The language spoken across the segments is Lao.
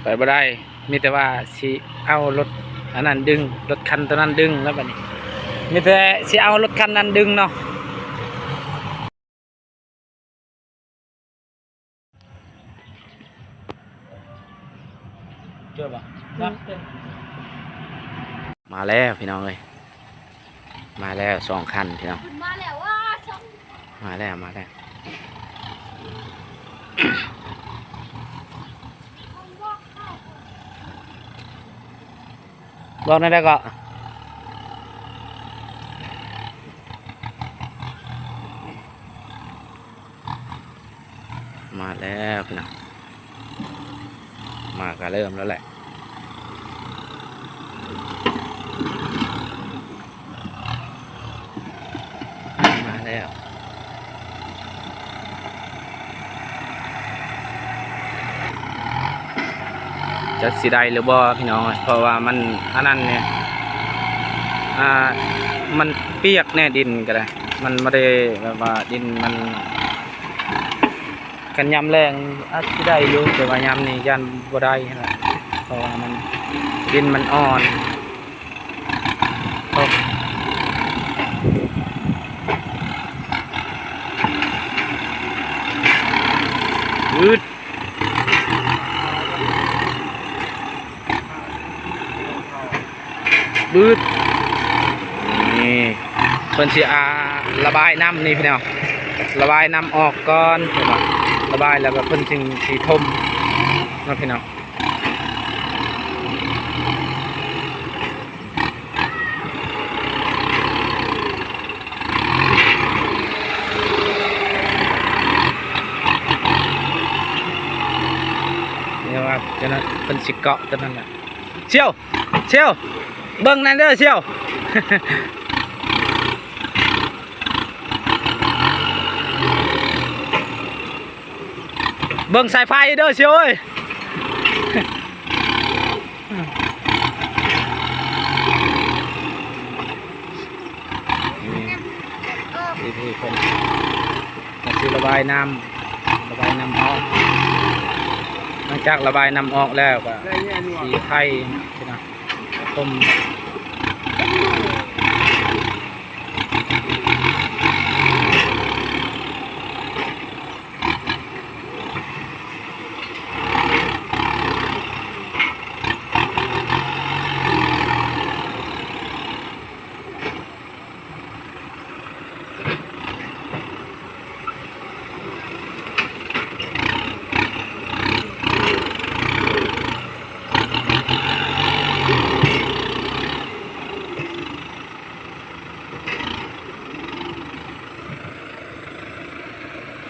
ໄປບໍ່ໄດ້ ມີແຕ່ວ່າຊິເອົາລົດອັນນັ້ນດຶງ ລົດຄັນໂຕນັ້ນດຶງແລ້ວບັດນີ້ ມີແຕ່ຊິເອົາລົດຄັນນັ້ນດຶງເນາະ. ມາແລ້ວພີ່ນ້ອງເອີຍ ມາແລ້ວສອງຄັນພີ່ນ້ອງ ມາແລ້ວ ມາແລ້ວ ມາແລ້ວ. ບອກແນວໃດເກາະ? ມາແລ້ວພີ່ນ້ອງ ມາກະເລີ່ມແລ້ວແຫຼະ ມາແລ້ວ. ຈັກຊິໄດ້ຫຼືບໍ່ພີ່ນ້ອງ ເພາະວ່າມັນອັນນັ້ນແດ່ ອ່າ ມັນປຽກແດ່ ດິນກະໄດ້ ມັນບໍ່ໄດ້ແບບວ່າດິນມັນ ຄັນຍາມແລ້ງອາດຊິໄດ້ຢູ່ ແຕ່ວ່າຍາມນີ້ຢ້ານບໍ່ໄດ້ຫັ້ນແຫຼະ ເພາະວ່າມັນ ດິນມັນອ່ອນ. ບືດ ບືດ ນີ້ ເພິ່ນຊິ ອ່າ ລະບາຍນ້ຳນີ້ພີ່ນ້ອງ ລະບາຍນ້ຳອອກກ່ອນ ລະບາຍແລ້ວກະເພິ່ນຈຶ່ງຊິຖົມເນາະພີ່ນ້ອງ. ນີ້ວ່າຈະນັ້ນ ເພິ່ນຊິເກາະຕົວນັ້ນແຫຼະ ສ່ຽວ ສ່ຽວ ເບິ່ງແນ່ເດີສ່ຽວ ເບິ່ງສາຍໄຟເດີສ່ຽວເອີຍ. ນີ້ ວິທີເພິ່ນ ກະຊິລະບາຍນ້ຳ ລະບາຍນ້ຳອອກ ຫຼັງຈາກລະບາຍນ້ຳອອກແລ້ວກະຊິໄຖ ຊິນະ ຖົມ.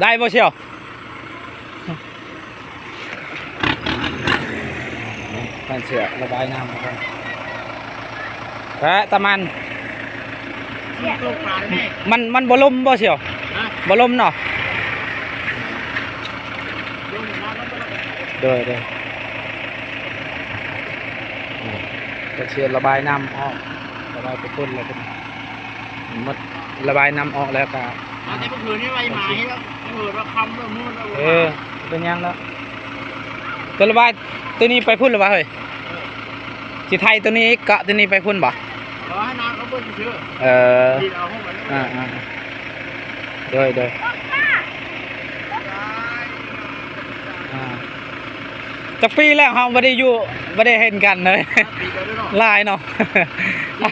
ໄດ້ບໍ່ສ່ຽວ? ມັນເສຍລະບາຍນ້ຳ ແປະຕາມັນ ມັນ ມັນບໍ່ລົມບໍ່ສ່ຽວ? ບໍ່ລົມເນາະ ໂດຍ ໂດຍ ກະຊິລະບາຍນ້ຳອອກ ລະບາຍໄປພຸ້ນແລ້ວ ໝົດ ລະບາຍນ້ຳອອກແລ້ວກະ ເອົາແຕ່ເມື່ອຄືນນີ້ໄວ້ມາໃຫ້ແລ້ວ ເອີ ເປັນຫຍັງແລ້ວ ໂຕລະບາຍໂຕນີ້ໄປພຸ້ນແລ້ວຫວາເຮີ້ຍ? ຊິໄຖໂຕນີ້ອີກ ເກາະໂຕນີ້ໄປພຸ້ນບໍ່? ບໍ່ ໃຫ້ນ້ຳເຂົາເບິ່ງຊື່ໆ ເອີ ດີແລ້ວເຮົາກໍ ອ່າໆ ໂດຍ ໂດຍ ອ່າ ຈັກປີແລ້ວເຮົາບໍ່ໄດ້ຢູ່ ບໍ່ໄດ້ເຫັນກັນເລີຍ ຫ້າປີແລ້ວເນາະ ຫຼາຍເນາະ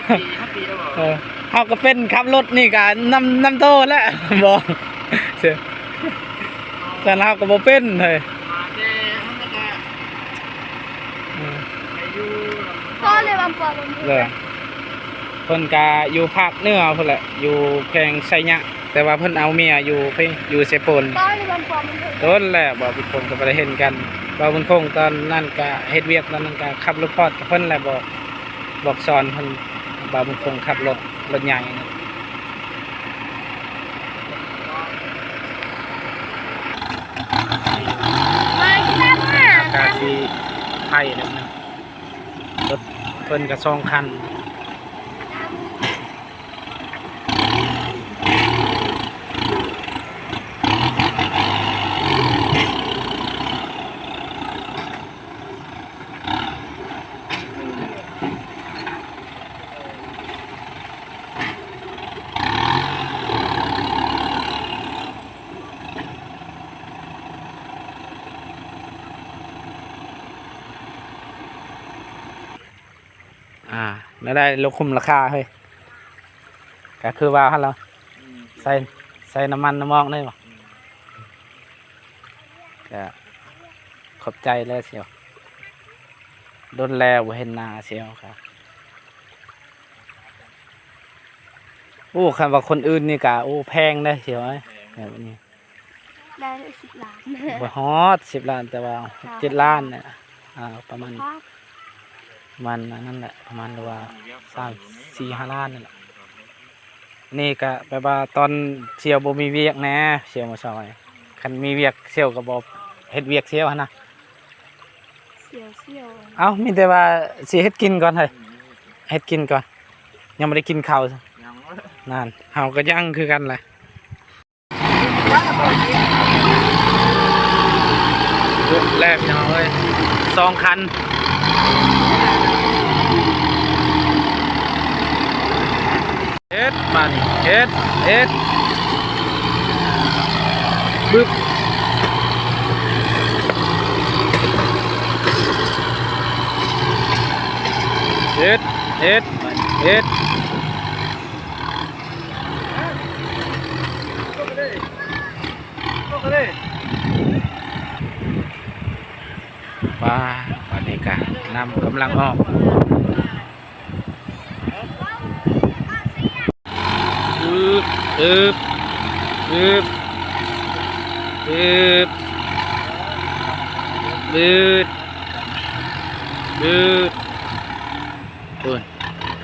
ສີ່ປີ ຫ້າປີແລ້ວບໍ່? ເອີ ເຮົາກໍເປັນຂັບລົດນີ້ກໍນຳ ນຳໂຕແຫຼະ ບໍ່ ຊັ້ນເຮົາກໍບໍ່ເປັນເຮີ້ຍ ມາແຕ່ຫັ້ນແລ້ວກໍ ອືມ ໄປຢູ່ ພໍແລ້ວ ບາງປອນ ເອີ ເພິ່ນກະຢູ່ພາກເໜືອພຸ້ນແຫຼະ ຢູ່ແຂວງໄຊຍະ ແຕ່ວ່າເພິ່ນເອົາເມຍຢູ່ພີ້ ຢູ່ເຊໂປນ ໂດນແຫຼະ ບ່າວບຸນຄົງກໍບໍ່ໄດ້ເຫັນກັນ ບ່າວບຸນຄົງຕອນນັ້ນກະເຮັດວຽກ ຕອນນັ້ນກະຂັບລົດພອດກັບເພິ່ນແຫຼະ ບອກ ບອກສອນເພິ່ນ ບ່າວບຸນຄົງຂັບລົດ ລົດໃຫຍ່ ອາກາດຊິໄພແລ້ວນະ ລົດເພິ່ນກະສອງຄັນ. ແນວໃດ ລົດຄຸ້ມລາຄາເຮີ້ຍ? ກະຄືວ່າຫັ້ນລະ ອືມ ໃສ່ ໃສ່ນ້ຳມັນນ້ຳມອກໄດ້ບໍ່? ອືມ ກະຂອບໃຈເລີຍສ່ຽວ ດົນແລ້ວບໍ່ເຫັນໜ້າສ່ຽວກະ. ໂອ້ ຄັນວ່າຄົນອື່ນນີ້ກະ ໂອ້ ແພງເດ້ສ່ຽວເອີຍ ແບບນີ້. ໄດ້ສິບລ້ານ ບໍ່ຮອດສິບລ້ານ ແຕ່ວ່າຫົກເຈັດລ້ານນີ້ ອ່າ ປະມານ ປະມານນັ້ນແຫຼະ ປະມານວ່າສາມສີ່ຫ້າລ້ານນີ້ແຫຼະ. ນີ້ກະແບບວ່າຕອນສ່ຽວບໍ່ມີວຽກແດ່ ສ່ຽວມາຊ່ອຍ ຄັນມີວຽກສ່ຽວກະບໍ່ເຮັດວຽກສ່ຽວຫັ້ນນະ ສ່ຽວໆ. ເອົ້າ ມີແຕ່ວ່າຊິເຮັດກິນກ່ອນເຮີ້ຍ ເຮັດກິນກ່ອນ ຍັງບໍ່ໄດ້ກິນເຂົ້າ. ຍັງ ນັ້ນ ເຮົາກະຍັງຄືກັນແຫຼະ. ເບິດແລ້ວພີ່ນ້ອງເອີຍ ສອງຄັນ ເຮັດບາດນີ້ ເຮັດ ເຮັດ ບຶບ ເຮັດ ເຮັດ ເຮັດ. ປາ ບາດນີ້ກະນ້ຳກຳລັງອອກ ອຶບ ອຶບ ອຶບ ອຶບ ອຶບ ອຶບ ພຸ້ນ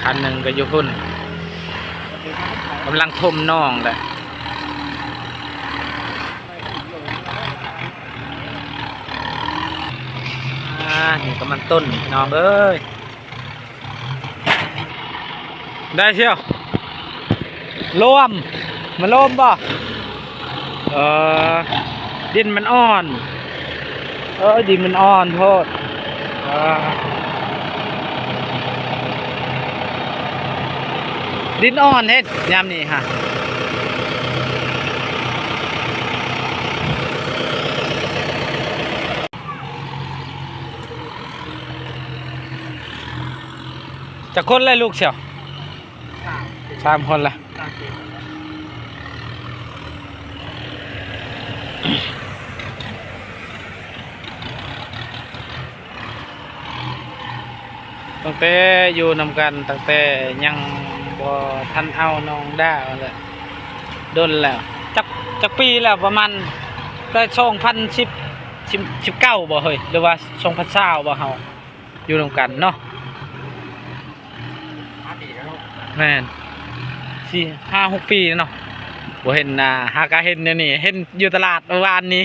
ຄັນໜຶ່ງກະຢູ່ພຸ້ນ ກຳລັງຖົມໜອງແຫຼະ. ອ່າ ນີ້ກະມັນຕົ້ນພີ່ນ້ອງເອີຍ ໄດ້ສ່ຽວ ລວມ ມາລວມບໍ່? ເອີ ດິນມັນອ່ອນ ເອີ ດິນມັນອ່ອນໂພດ ເອີ ດິນອ່ອນເຮັດຍາມນີ້ຫະ. ຈັກຄົນແລ້ວລູກສ່ຽວ? ສາມ ສາມຄົນລະ ຕັ້ງແຕ່ຢູ່ນຳກັນ ຕັ້ງແຕ່ຍັງບໍ່ທັນເອົານ້ອງດາຫັ້ນແຫຼະ ດົນແລ້ວ ຈັກ ຈັກປີແລ້ວ ປະມານແຕ່ສອງພັນສິບ ສິບ ສິບເກົ້າບໍ່ເຮີ້ຍ ຫຼືວ່າສອງພັນຊາວບໍ່ ເຮົາຢູ່ນຳກັນເນາະ. ຫ້າປີແລ້ວ ແມ່ນ ສີ່ ຫ້າ ຫົກປີແລ້ວເນາະ ບໍ່ເຫັນໜ້າ ຫາກະເຫັນດຽວນີ້ ເຫັນຢູ່ຕະຫຼາດມື້ວານນີ້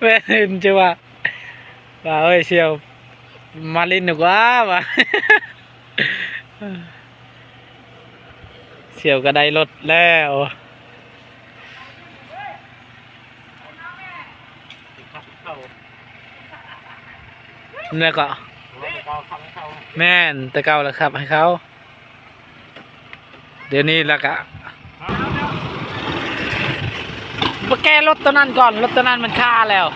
ແມ່ນເຫັນ ຈື່ວ່າ ວ່າ ເອີຍ ສ່ຽວມາຫຼິ້ນດີກວ່າ ວ່າ ສ່ຽວກະໄດ້ລົດແລ້ວ. ແລ້ວກະ ແມ່ນ ແຕ່ເກົ່າລະຂັບໃຫ້ເຂົາ ດຽວນີ້ລະກະ ໄປແກ້ລົດໂຕນັ້ນກ່ອນ ລົດໂຕນັ້ນມັນຄາແລ້ວ.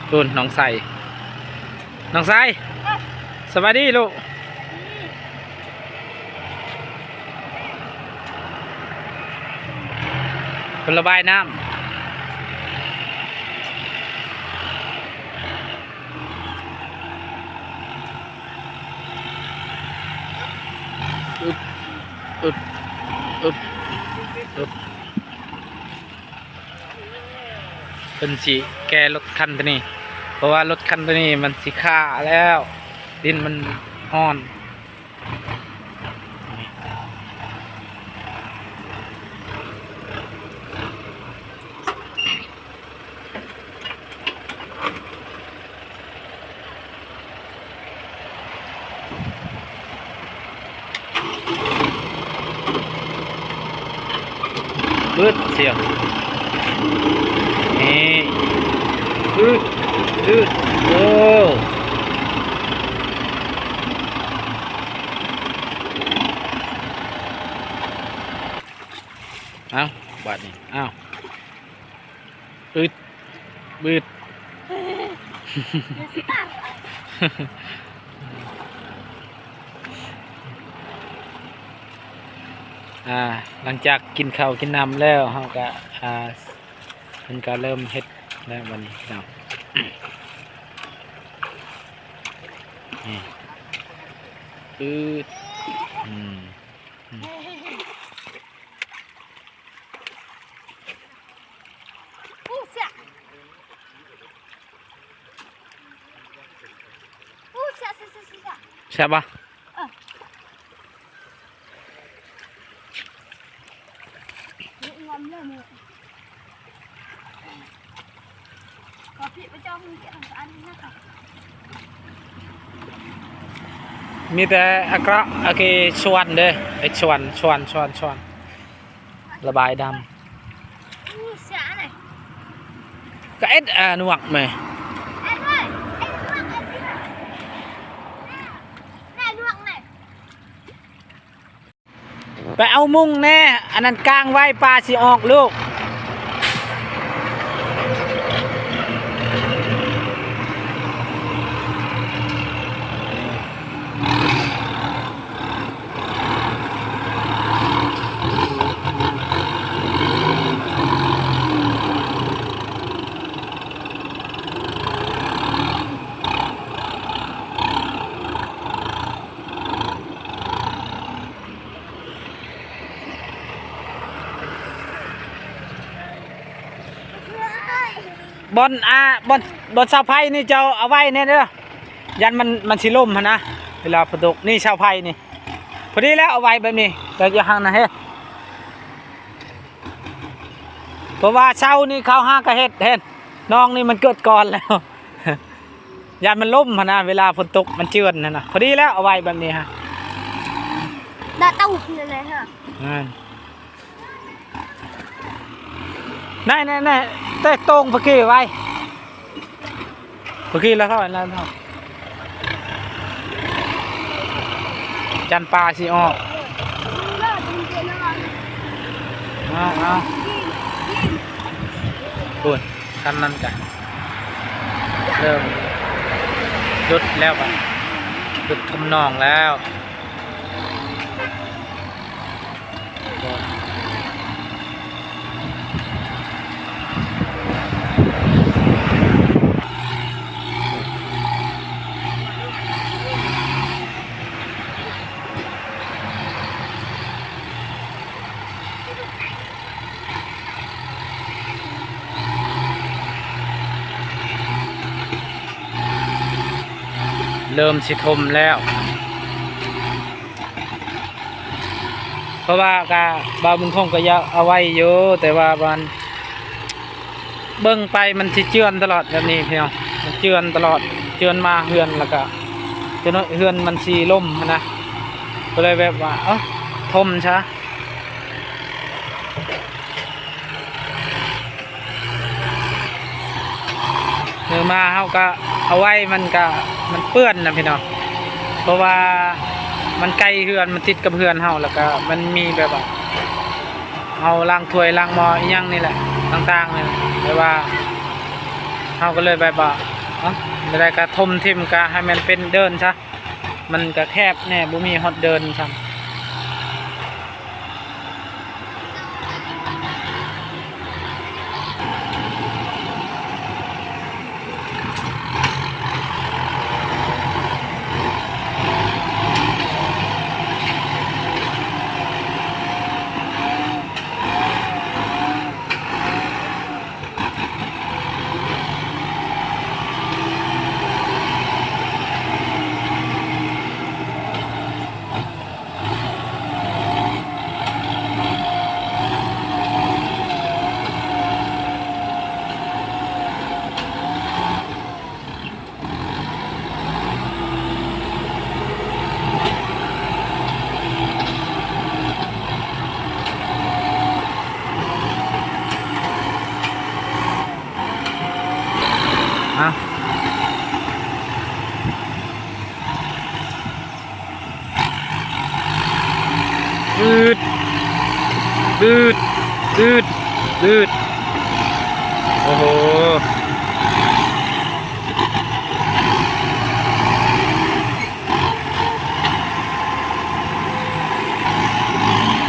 ພຸ້ນ ນ້ອງໄຊ ນ້ອງໄຊ ສະບາຍດີລູກ ເພິ່ນລະບາຍນ້ຳ ອຶບ ອຶບ ອຶບ ອຶບ. ເພິ່ນຊິແກ່ລົດຄັນໂຕນີ້ ເພາະວ່າລົດຄັນໂຕນີ້ມັນຊິຄາແລ້ວ ດິນມັນອ່ອນ. ບຶດສ່ຽວ ນີ້ ບຶດ ບຶດ ໂອ້. ບາດນີ້ ອ້າວ ອືດ ບືດ ອ່າ ຫຼັງຈາກກິນເຂົ້າກິນນ້ຳແລ້ວ ເຮົາກະ ອ່າ ເພິ່ນກະເລີ່ມເຮັດແລ້ວບາດນີ້ເນາະ ນີ້ ອືດ ອືມ. ແຊບບໍ່? ເອີ ມີແຕ່ອາກະ ອາເກ ຊວນເດ້ ເຮັດຊວນ ຊວນ ຊວນ ຊວນ ລະບາຍດຳ ກະເອັດ ອາ ນວກແມ. ໄປເອົາມຸ້ງແດ່ ອັນນັ້ນກາງໄວ້ ປາຊິອອກລູກ. ບ່ອນ ອ່າ ບ່ອນ ບ່ອນເສົາໄຟນີ້ເຈົ້າເອົາໄວ້ແດ່ເດີ ຢ້ານມັນ ມັນຊິລົ້ມຫັ້ນນະ ເວລາຝົນຕົກ. ນີ້ເສົາໄຟນີ້ ພໍດີແລ້ວ ເອົາໄວ້ແບບນີ້ ແລ້ວຢ່າຫັ້ນນະເຮ. ເພາະວ່າເສົານີ້ເຂົາຫາກະເຮັດ ເຫັນ ນ້ອງນີ້ມັນເກີດກ່ອນແລ້ວ ຢ້ານມັນລົ້ມຫັ້ນນະ ເວລາຝົນຕົກມັນເຈື່ອນຫັ້ນນະ. ພໍດີແລ້ວ ເອົາໄວ້ແບບນີ້ຮະ ດາເຕົ້ານັ້ນແຫຼະຮະ ນັ້ນ ແນ່ໆໆ ແຕ່ໂຕ່ງປະກີໄວ້. ໂອເຄ ແລ້ວເທົ່າ ແລ້ວເທົ່າ ຈັນປາຊິອອກ ເອົາ ເອົາ ພຸ້ນ ຄັນນັ້ນກະເລີ່ມຢຸດແລ້ວ ບັດຢຸດຖົມໜອງແລ້ວ. ເລີ່ມຊິຖົມແລ້ວ ເພາະວ່າກະ ບ່າວບຸນທົງກະຢາກເອົາໄວ້ຢູ່ ແຕ່ວ່າມັນ ເບິ່ງໄປມັນຊິເຈື່ອນຕະຫຼອດແບບນີ້ພີ່ນ້ອງ ມັນເຈື່ອນຕະຫຼອດ ເຈື່ອນມາເຮືອນ ແລ້ວກະ ຈະໜ້ອຍເຮືອນມັນຊິລົ້ມຫັ້ນນະ ກະເລີຍແບບວ່າ ເອີ ຖົມຊະ. ເອີ ມາເຮົາກະເອົາໄວ້ ມັນກະ ມັນເປື້ອນນະພີ່ນ້ອງ ເພາະວ່າມັນໃກ້ເຮືອນ ມັນຕິດກັບເຮືອນເຮົາ ແລ້ວກະມັນມີແບບວ່າ ເຮົາລ້າງຖ້ວຍລ້າງໝໍ້ອີ່ຫຍັງນີ້ແຫຼະ ຕ່າງໆນີ້ ແຕ່ວ່າເຮົາກະເລີຍແບບວ່າ ເອີ ແນວໃດກະຖົມຖິ້ມ ກະໃຫ້ມັນເປັນເດີ່ນຊະ ມັນກະແຄບແດ່ ບໍ່ມີຮອດເດີ່ນຊ້ຳ. ອືດ ບືດ. ອືດ ອືດ ໂອ້ໂຫ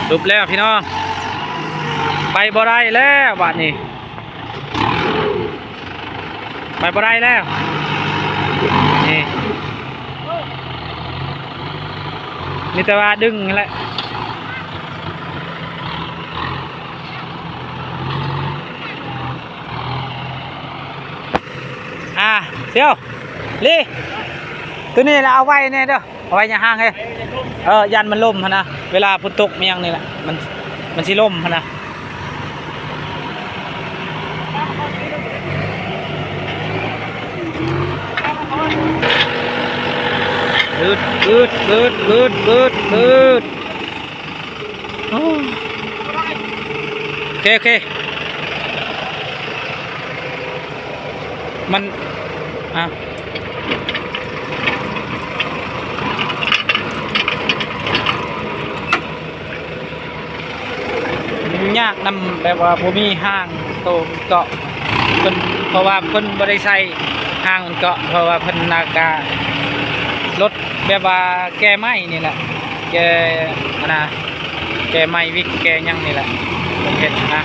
ຫຼຸບແລ້ວພີ່ນ້ອງ ໄປບໍ່ໄດ້ແລ້ວບາດນີ້. ໄປບໍ່ໄດ້ແລ້ວ ນີ້ ມີແຕ່ວ່າດຶງຫັ້ນແຫຼະ ອ່າ ສ່ຽວ ລີ ໂຕນີ້ລະເອົາໄວ້ແດ່ເດີ. ເອົາໄວ້ຢ່າຫ່າງເຮີ້ຍ ເອີ ຢ້ານມັນລົ້ມຫັ້ນນະ ເວລາຝົນຕົກມາຫຍັງນີ້ແຫຼະ ມັນ ມັນຊິລົ້ມຫັ້ນນະ ອືດ ອືດ ອືດ ອືດ ອືດ ອືດ. ໂອ້ ໂອເຄ ໂອເຄ ມັນ ອ່ະ ຍາກນຳແບບວ່າບໍ່ມີຮ່າງໂຕເກາະ ເພິ່ນ ເພາະວ່າເພິ່ນບໍ່ໄດ້ໃສ່ຮ່າງເກາະ ເພາະວ່າເພິ່ນນາກາລົດ ແບບວ່າແກ່ໄມ້ນີ້ແຫຼະ ແກ່ ອັນນະ ແກ່ໄມ້ວິກແກ່ຫຍັງນີ້ແຫຼະ ເພິ່ນເຮັດນະ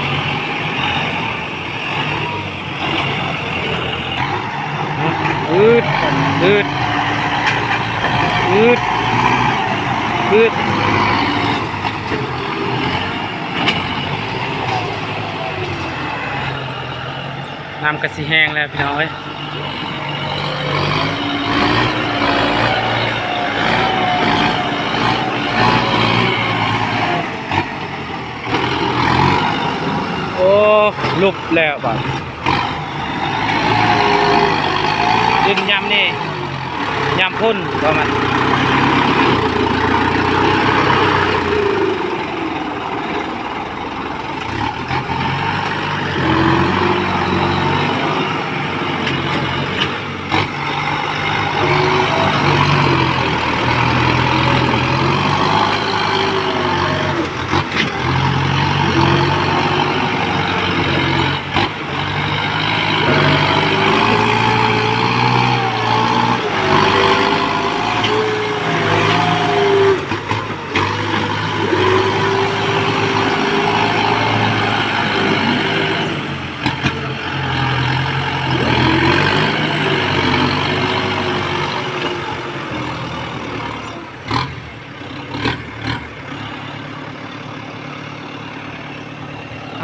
ອືດ ອືດ ອືດ ອືດ. ນ້ຳກໍຊິແຫ້ງແລ້ວພີ່ນ້ອງເອີຍ ໂອ້ ຫຼຸບແລ້ວບາດ ດິນຍາມນີ້ ຍາມຝົນບໍ່ແມ່ນ.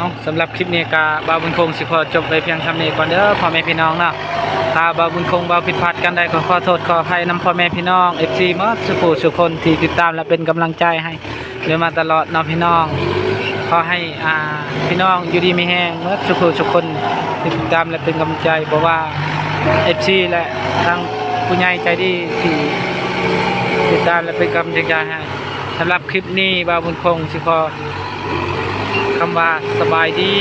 ເອົາ ສຳລັບຄລິບນີ້ກະບ່າວບຸນຄົງຊິຂໍຈົບໄວ້ພຽງສ່ຳນີ້ກ່ອນເດີພໍ່ແມ່ພີ່ນ້ອງເນາະ. ຖ້າບ່າວບຸນຄົງເວົ້າຜິດພາດການໃດ ກໍຂໍໂທດຂໍອະໄພນຳພໍ່ແມ່ພີ່ນ້ອງ ເອັຟຊີ ໝົດສູ່ຜູ້ສູ່ຄົນທີ່ຕິດຕາມ ແລະ ເປັນກຳລັງໃຈໃຫ້ ເດີມາຕະຫຼອດເນາະພີ່ນ້ອງ. ຂໍໃຫ້ ອ່າ ພີ່ນ້ອງຢູ່ດີມີແຮງໝົດສູ່ຜູ້ສູ່ຄົນທີ່ຕິດຕາມ ແລະ ເປັນກຳລັງໃຈ ບໍ່ວ່າ ເອັຟຊີ ແລະ ທາງຜູ້ໃຫຍ່ໃຈດີທີ່ຕິດຕາມ ແລະ ເປັນກຳລັງໃຈໃຫ້. ສຳລັບຄລິບນີ້ ບ່າວບຸນຄົງຊິຂໍຄຳວ່າ ສະບາຍດີ.